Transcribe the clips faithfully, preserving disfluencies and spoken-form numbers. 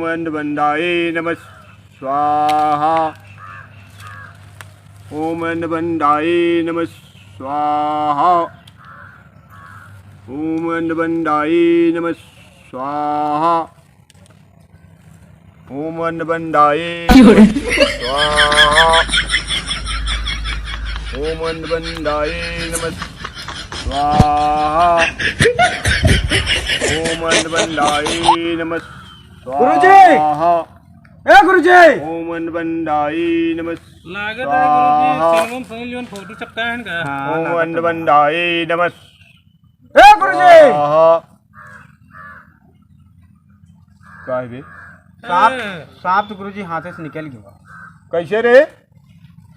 अन्नबंडाय नमः स्वाहा। ओम अन्नबंडाय नमः स्वाहा। ओम अन्नबंडाय नमः स्वाहा। ओम अन्नबंडाय नमः स्वाहा। ओम अन्नबंडाय नमः स्वाहा। ओम अन्नबंडाय नमः गुरुजी! स्वाहा। ए गुरुजी! ओम अन्नबंडाय नमः लागत है गुरुजी, स्वाहा। सिनेमा में सनी लियोन फोटो चिपकाए हैं का? हाँ, ओम लागत है। अन्नबंडाय नमः ए गुरुजी! स्वाहा। का है बे? सांप, ए। सांप तो गुरुजी हाथे से निकल गया। कैसे रे? ए,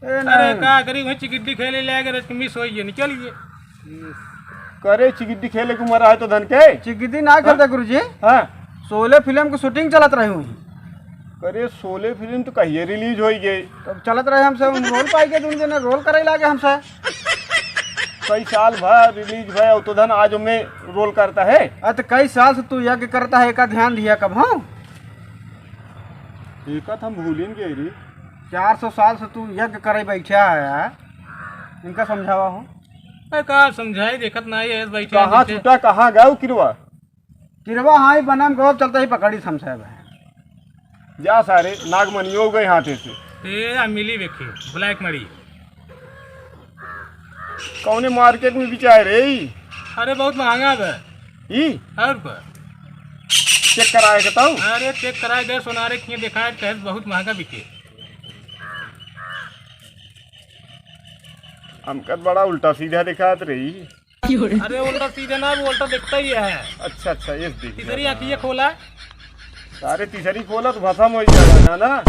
अरे नहीं। का करी, वही चिगिड्डी खेले ले गए, मिस होई गए, निकल गए। करे चिगिड्डी खेले के उम्र आए तो धन के? चिगिड्डी ना खेलते हाँ? गुरुजी। हाँ। शोले फिल्म की शूटिंग चलत रही हुई। करे शोले फिल्म तो कहिए रिलीज होई गई। तब चलत रहे हमसे, हम रोल पाई के दुन जने रोल करे लागे हमसे। कई साल भर रिलीज भय, तो धन आज में रोल करता है। अरे तो कई साल से तू यज्ञ करता है, एका ध्यान दिया कब हम? एका तो हम भूलिन गए रे। चार सौ साल से तू यज्ञ करे बैठा है, इनका समझावा हो। अरे का समझाई, देखत ना है, बैठे कहाँ हैं छूटा, कहाँ गए किरवा? किरवा हाँ ही बनम गो, चलते ही पकड़ी समझे भाई। जा सारे, नागमणियो गए हाथे से। ए, आ मिली बेखे, ब्लैक मणि। कौने मार्केट में बिचाए रे ई? अरे बहुत महंगा बा। ई? और बा। चेक कराए के तऊ? अरे चेक कराए दे, सोनारे किए देखाए, कहे बहुत महंगा बिके। हमका तो बड़ा उल्टा सीधा दिखात रही। अरे उल्टा सीधा ना, वो उल्टा दिखता ही है। अच्छा, अच्छा, ये देख तीसरी आँख ये खोला। अरे तीसरी खोला तो भाषा में हो जाएगा ना, ना।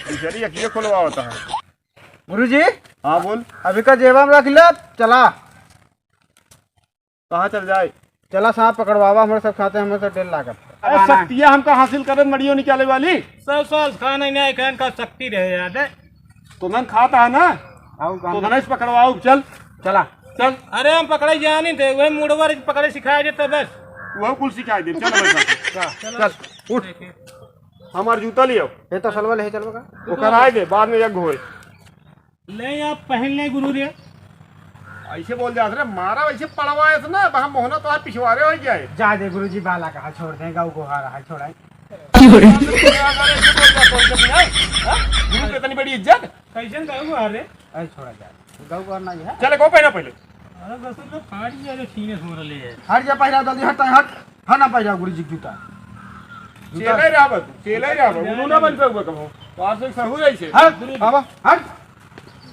तीसरी आँख ये खुलवा होता है। गुरुजी। हाँ, बोल। अभी का जेबा में रख ले, चला। कहाँ चल जाए? चला सांप पकड़वावा, हमरे सब खाते, हमरे सब डेढ़ लागत। अरे शक्तिया हमका हासिल करे मड़ियो निकाले वाली। सब साल खाना ही नहीं खान का शक्ति रहे याद है। तो धन खाता है ना? आओ, तो धन से पकड़वाओ, चल। चला। चल। अरे हम पकड़े जानी थे, वही मुड़वा रे पकड़े सिखाए देते बस। वो कुल सिखाए दे, चल भाई साहब। चल, चल, उठ। हमार जूता लियो। ये तो सलवा ले चलवा का? वो कराए दे, बाद में एक घोए। ले आप पहन ले गुरु रे। ऐसे बोल जात रे, मारा वैसे पड़वा है ना, वहाँ मोहना तो आप पिछवारे हो जाए। जा दे गुरुजी, बाला कहा छोड़ दे, गौ गोहार है, छोड़ा। गुरु पे इतनी बड़ी इज्जत। कैसे गौ गोहार रे? अरे छोड़ा जा, गौ गोहार ना है। चले, को पहना पहले। अरे बस तो फाड़ दिया रे, छीने हो रहे हैं। हट जा, पहला जल्दी हट, हट। हाँ ना, पाई जाओ गुरुजी जूता। जूता। चेला ही रहा बा तू, चेला ही रहा बा। उन्होंने बन पे हुआ कब हो? तो आज से सहू जाइसे। हट, बाबा, हट।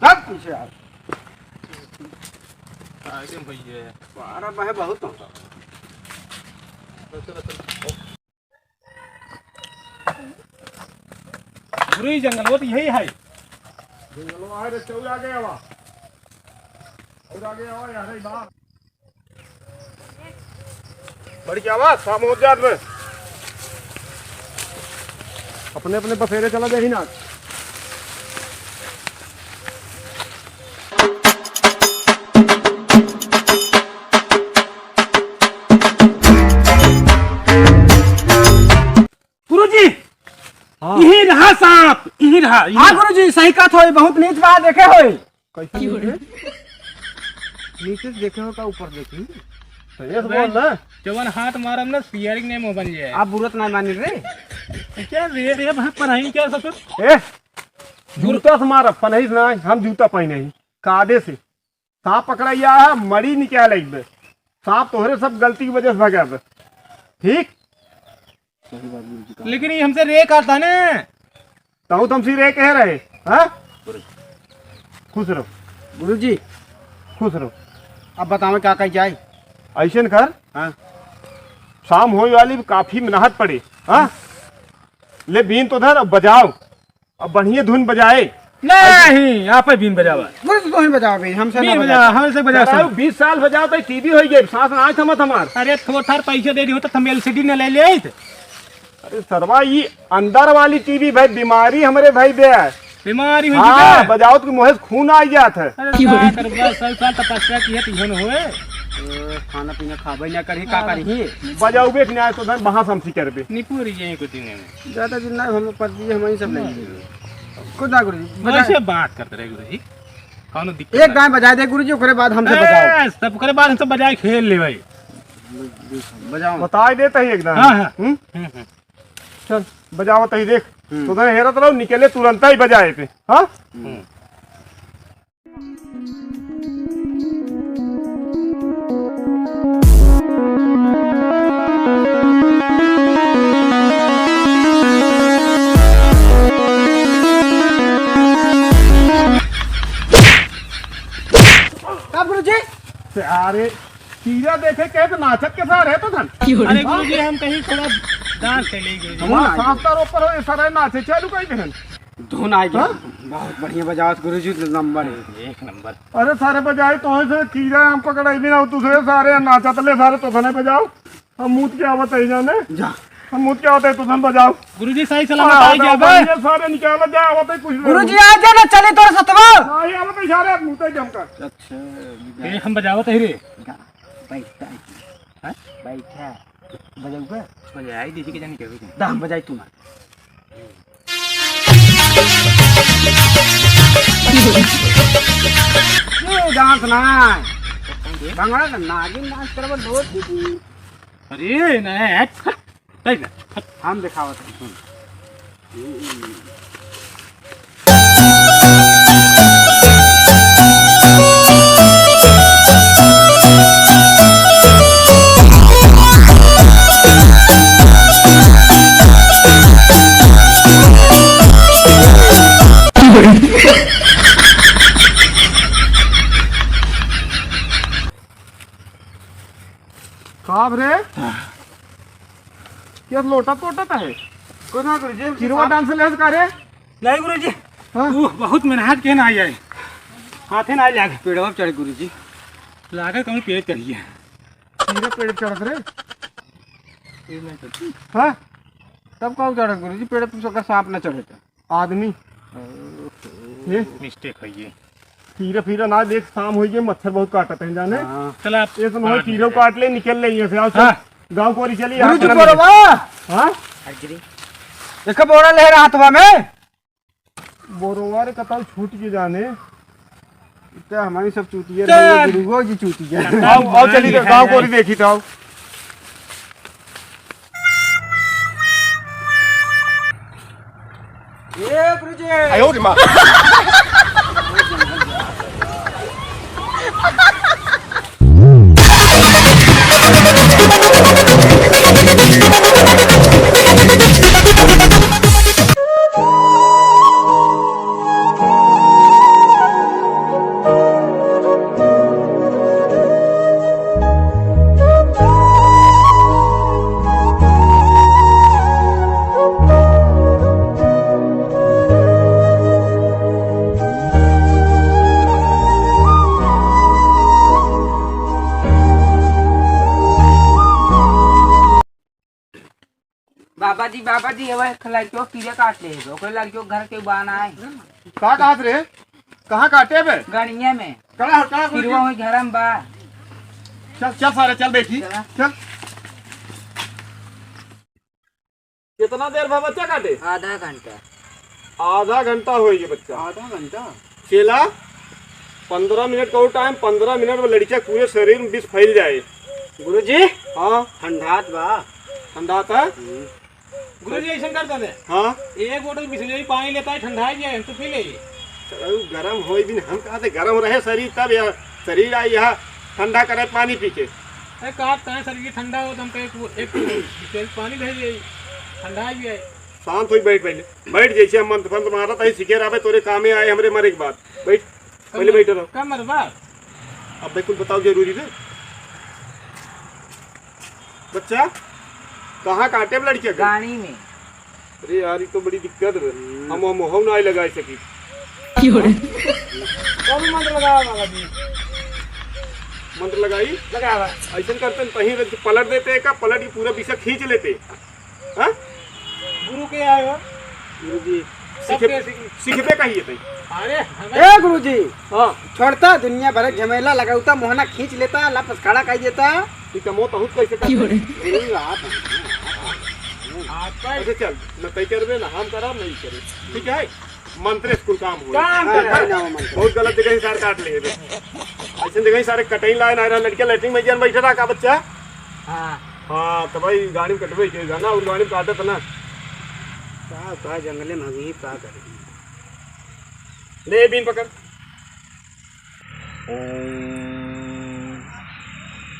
हट पीछे यार। आगे भैया। बारह बहे बहुत होता। गुरु जी, जंगल वो तो यही है। जंगल वो है रे, चौरा आगे आवा। और आगे आवा यार, ये बात। बड़ी क्या बात, शाम हो जात में। अपने अपने बसेरे चला जाही ना। गुरुजी, हाँ। यही रहा सांप, यही रहा, यही हाँ रहा। गुरुजी, सही कहत होई, बहुत नीच बात देखे होई। कैसे नीचे? नीचे से देखे हो का ऊपर देखी? तो ये तो बोल ना। जवन हाथ मारम ना, steering ने मुंह बन जाए। आप बुरत ना मानी रे। क्या रे, रे, वहाँ पढ़ाई क्या ससुर? ए, जूता से मार, पनही से ना, हम जूता पहने ही, कादे से। सांप पकड़ाइया है, मड़ी निकाल एक बे। सांप तोहरे सब गलती की वजह से भगा बे। ठीक? लेकिन ये हमसे रे कहता ने। तहु तो हमसे रे कह रहे, हाँ? खुश रहो। गुरुजी। खुश रहो। अब बताओ क्या कही जाए? ऐसे न कर। हाँ। शाम होए वाली, काफी मेहनत पड़े, हाँ? ले बीन तो धर, अब बजाओ। अब बढ़िया धुन बजाए। नहीं, आप ही बीन बजावा। गुरुजी तो ही बजाओ भाई, हमसे ना बीन बजाओ। बजावा, हमसे बजावा सर, सब। बीस साल बजाओ तो टीवी हो गए, सांस ना आए थमत हमार। अरे थोड़ा थार पैसे दे दी होता तो हम एलसीडी न ले ले आइत। अरे सरवा, ई अंदर वाली टीवी भाई, बीमारी हमरे भाई बे। बीमारी हुई हाँ, बे। बजाओ तो मुँहे से खून आ जात है। अरे का करबा, सौ साल तपस्या की है, तीन होए। ए, खाना पीना खाबे ना करही, का हाँ। करही? बजाउबे कि ना, तो धन बहास हमसी करबे। निपुर जाए कुछ दिन में। ज्यादा दिन ना, हम पति हम ही सब नहीं। कुछ ना गुरुजी, बजा। वैसे बात करते रहे गुरुजी, कौनो दिक्कत एक ना। गाय बजा दे गुरुजी, ओकरे बाद हमसे ए, बजाओ। सब ओकरे बाद हमसे बजाए खेल ले भाई। बजाओ। बताई देता ही एकदम। हाँ, हाँ। हम्म? हम्म, हम्म। चल, बजावत ही देख। हम्म। तो उधर हेरत रहो, निकले तुरंत ही बजाए पे। हाँ? हम्म। का गुरुजी? अरे, कीड़ा देखे के तो नाचत के सार है तो धन। अरे गुरुजी, हम कहीं थोड़ा डांस कर लेंगे। हमारा हाँ। सांस तार ऊपर हो, ये सारे नाचे चालू कर देहन। धुन आ गया। हाँ? बहुत बढ़िया बजावत गुरुजी, नंबर एक। एक नंबर। अरे सारे बजाए तो है से कीड़ा हम पकड़ाई भी ना हो, दूसरे सारे नाचत ले सारे तो धने बजाओ। हम मूत के आवत है जाने। जा। हम मूत के आवत है तो धन बजाओ। गुरुजी सही सलामत आ आ गया बे। ये सारे निकाल जा, आवत है कुछ लोग। गुरुजी आ जा ना, चले तोर सतवा। नहीं आवत है सारे मूते जमकर। अच्छा। ए, हम बजावत है रे। गा-, बैठा है। हैं? बैठा। बजाऊगा? बजाई दीजिए कि जानी क्या हुई? दा, हम बजाई तू ना। क्यों डांस ना है? भंगड़ा का नागिन डांस करबो, लोट दीजिए। अरे, नहीं, हट, हट, हट, हट। हम दिखावत हैं, सुन। का रे? क्या लोटा पोटा है? कुछ ना गुरुजी, हम किरवा साथ डांस ले का रे? नहीं गुरुजी, हाँ? वो बहुत मेहनत के ना आई है, हाथे ना लाग। पेड़वा पे चढ़ गुरुजी। लागे कहीं पेड़ चढ़िए। मेरे पेड़ चढ़त रे? पेड़ नहीं चढ़ती। हाँ? तब का चढ़त गुरुजी? पेड़ पे उसका सांप ना चढ़े तो। आदमी। ये? मिस्टेक है ये। फिरा, फिरा ना देख, शाम होई गई, मच्छर बहुत काटत हैं जाने। हाँ। चला, ये सब हमारे काट कीड़ों ले। काट ले, निकल ले यहाँ से, आओ, चल। हाँ। गाँव कोरी चली, गुरुजी, यहाँ बोरवा। हाँ? अरे, देखो, बोरा ले रहा हाथवा में। बोरवा रे, कतल छूट के जाने। इतना हमारी सब चूतिया चल। रही है, गुरुओ जी चूतिया। आओ, आओ, चली, गाँव कोरी देखी तो आओ। ए गुरुजी। आयो रे माँ। बाबा जी, बाबा जी, एगो एक लड़कियों कीड़े काट ले, ओकरे लड़कियों के घर के बाना है। का कहत रे? कहाँ काटे बे? गड़िया में। कड़ा हो, कड़ा हो, किरवा हुई घर में बा। चल, चल सारे, चल बैठी। चला। चल। कितना देर भा बच्चा काटे? आधा घंटा। आधा घंटा होई गए बच्चा। आधा घंटा? चेला, पन्द्रह मिनट का वो टाइम, पन्द्रह मिनट में लड़किया पूरे शरीर में विष फैल जाए। गुरुजी? हाँ। ठंडात बा। ठंडात है? हम्म। गुरुजी, ऐसन करता है। हाँ। एक बोतल बिसलेरी पानी लेता है, ठंडा ही जाए, हम तो पी ले। चलो, गरम होई भी नहीं, हम कहा थे गरम रहे शरीर, तब यह शरीर आई यहाँ ठंडा करे पानी पी के। अरे, कहा तय शरीर ठंडा हो, तो हम कहे, एक, एक बिसलेरी पानी भेज दे, ठंडा ही है। शांत होई, बैठ पहले। बैठ, जैसे हम मंत्र फंत्र मारत है, सिखे रहबे, तोरे कामे आए हमरे मरे के बाद। बैठ, पहले कम-, बैठे रहो। कम मरबा? अब भाई कुछ बताओ जरूरी बे। बच्चा, कहाँ काटे बे लड़किया के? गाड़ी में। अरे यार, ये तो बड़ी दिक्कत बे। हम्म। हम, हम मोहव ना लगाए सकी। क्यों रे? कौन मंत्र लगावा बाबा जी? मंत्र लगाई? लगावा। ऐसन करते हैं, पही पलट देते हैं का, पलट के पूरा पीछा खींच लेते। हाँ? गुरु के आए हो? गुरु जी। सीखे, सीखबे कहिए तई। अरे, हमें ए गुरुजी, हाँ। छोड़ता दुनिया भर के झमेला, लगावता मोहना खींच लेता, लापस खड़ा कर देता। ई कमो तहुत कैसे करते? यही बात है। आपका अच्छा चल, न तई करबे, न हम करब, नहीं करे। ठीक है? मंत्रे से कुल काम होई। काम हाँ, करब। भाई, ना मंत्र। बहुत गलत जगह ही सार काट ले हेबे। ऐसे जगह ही सारे कटई लाए ना रहा, लड़के लेटरिन में जान बैठे रहा का बच्चा? हाँ। हाँ, तो भाई गाड़ी में कटबे के जाना और गाड़ी में काटत ना। का, का जंगले में हगी, का करे? ले बीन पकड़। ओम,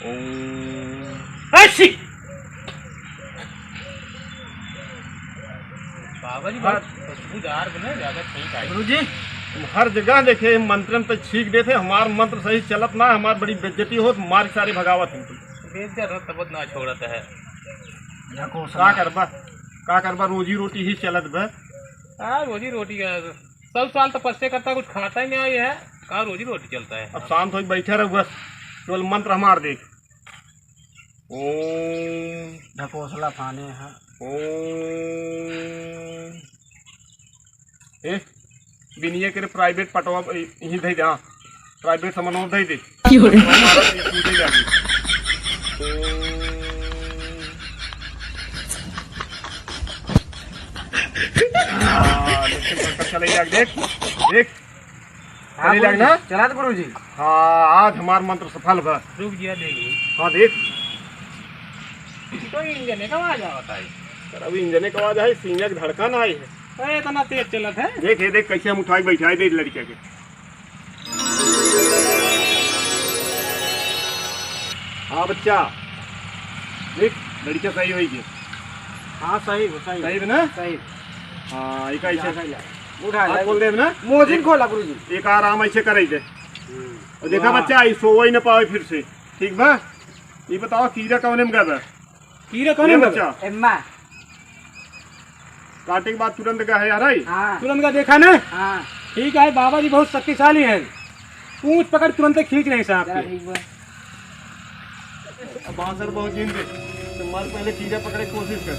ओम। ऐसी। बाबा जी, बात खुशबूदार बने, ज्यादा छींक आई। गुरुजी, तुम हर जगह देखे, मंत्र में तो छींक देते, हमार मंत्र सही चलत ना, हमार बड़ी बेइज्जती होत, मार के सारे भगावत हैं। बेइज्जत हो, तब ना छोड़त है। का करबा, का करबा, रोजी रोटी ही चलत बा। हाँ, रोजी रोटी का, सब साल तपस्या करता, कुछ खाता ही नहीं है, कहाँ रोजी रोटी चलता है? अब शांत होके बैठे रह बस, केवल मंत्र हमार देख। ओम। ढकोसला फाने है। ओम। ए, बिनिये के रे प्राइवेट पटवा, ए, यहीं धई दे, हाँ। प्राइवेट सामान और धई दे। क्यों रे? हमारा तो ये पूछे जाके। ओम। हाँ, लेकिन चले जाके देख, देख। हाँ, चले जाके गुरुजी, ना? चला दे गुरुजी। हाँ, आज हमार मंत्र सफल बा। रुक जिया, देख। हाँ, देख। तो इंजन का आवाज आवत है। सर, अभी इंजन का आवाज है, सीना के धड़कन आई है। अरे, इतना तेज चलत है। देख, ये देख, कैसे हम उठाई बैठाई दे लड़के के। हाँ, बच्चा। देख, लड़के सही होई गए। हाँ, सही हो, सही हो। सही हो ना? सही। हाँ, एक ऐसे। उठा हाथ ले। खोल देब ना? मोजिन खोला गुरुजी। एक आराम ऐसे करे दे। हम्म। और देखा वाह। बच्चा, ई सोवई न पावे फिर से। ठीक बा? ई बताओ, कीड़ा कौने में गदा? कीड़ा कौने ये में बच्चा। गदा? एम्मा। काटे के बाद तुरंत का है यार, आई? हाँ। तुरंत का देखा ना? हाँ। ठीक है, बाबा जी बहुत शक्तिशाली है। पूंछ पकड़ तुरंत खींच रहे साहब चला के। ठीक बा। अब बांसर बहुत दिन दे। तो मार पहले कीड़ा पकड़े के कोशिश कर।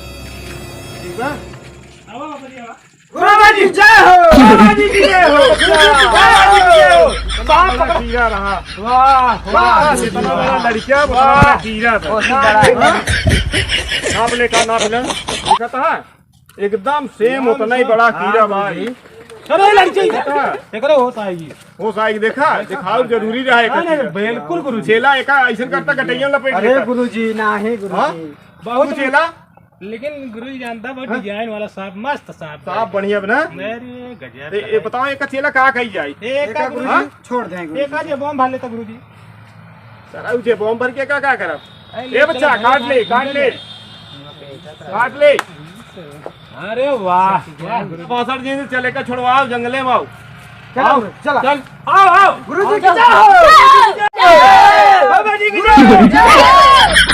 ठीक बा? आवा बाबा जी, आवा। बाबा जी जय हो। बाबा जी की जय हो। बाबा जी की जय हो। बाप रे, कीड़ा रहा। वाह, वाह। बस इतना बड़ा लड़किया, उतना बड़ा कीड़ा था। बहुत बड़ा। हाँ? नाप ले का, नाप ले। देखा था? एकदम सेम उतना ही बड़ा कीड़ा भाई। चलो, ये लड़की। देखा? एकरो होश आएगी। होश आएगी, देखा? दिखाओ जरूरी रहा है। नहीं, नहीं, बिल्कुल गुरुजी। चेला एका ऐसन करता, गटैया लपेट अरे लेता। गुरुजी, नहीं गुरुजी। हाँ? बहुत तू चेला? लेकिन गुरुजी जानता, बहुत हाँ? डिजाइन वाला सांप, मस्त सांप है। सांप बढ़िया बना। अरे गजब ए, ए, है। बताओ, एक चेला का कही जाए? एक एक का गुरुजी, हाँ? छोड़ दें गुरुजी। एक आज ये बम भर लेता गुरुजी। सारा उजे बम भर के का, का करब? अरे ए बच्चा, चलो, काट ले, काट ले। काट ले। अरे वाह, वाह। बासठ जी से चले का छोड़वाओ, जंगले में आओ। चलो, आओ, चलो। चल। आओ, आओ। गुरुजी की जय हो। बाबा जी की जय हो।